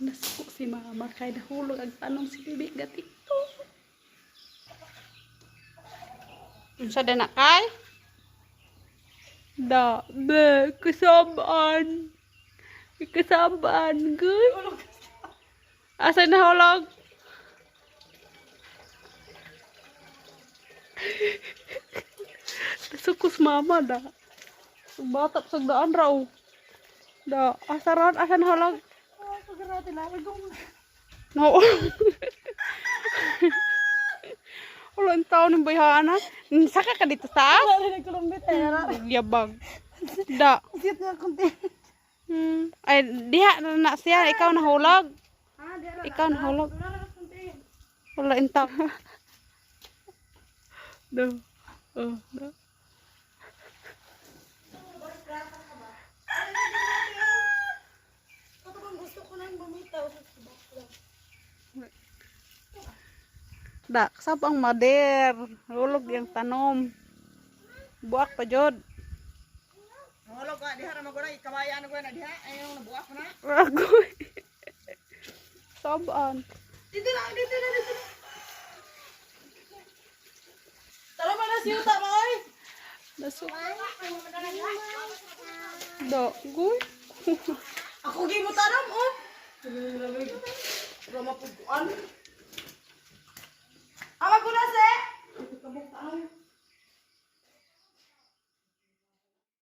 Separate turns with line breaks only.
Nasuko si mama kay nahulog ang tanom si Bibi ga TikTok. Unsa na kay? Da, be, kasabaan. Kasabaan, guy. Asa nahulog? Nasuko si mama da. Bata sa daan raw. Da, asa ron, asa nahulog? No. Wala ang tao ng bayhana. Saka ka dito sa? Yabag. Da.
Cute nga kunti.
Ay, diha na na siya. Ikaw nahulog. Ikaw nahulog. Wala ang tao. Do. Oh, do.
Ito bang gusto ko nang bumitaw sa bakla.
Da, kasab ang mader. Hulog yung tanom. Buak pa jod.
Nangulog ka, diha ra magulay, kawayan na ko na diha, ayaw nabuak na.
Agoy. Sabaan.
Dito na, dito na, dito na. Tara ba na siya tama oy?
Nasu. Da, goy.
Ako gi mo tanom oh. Rama puguan. Ama ko na se.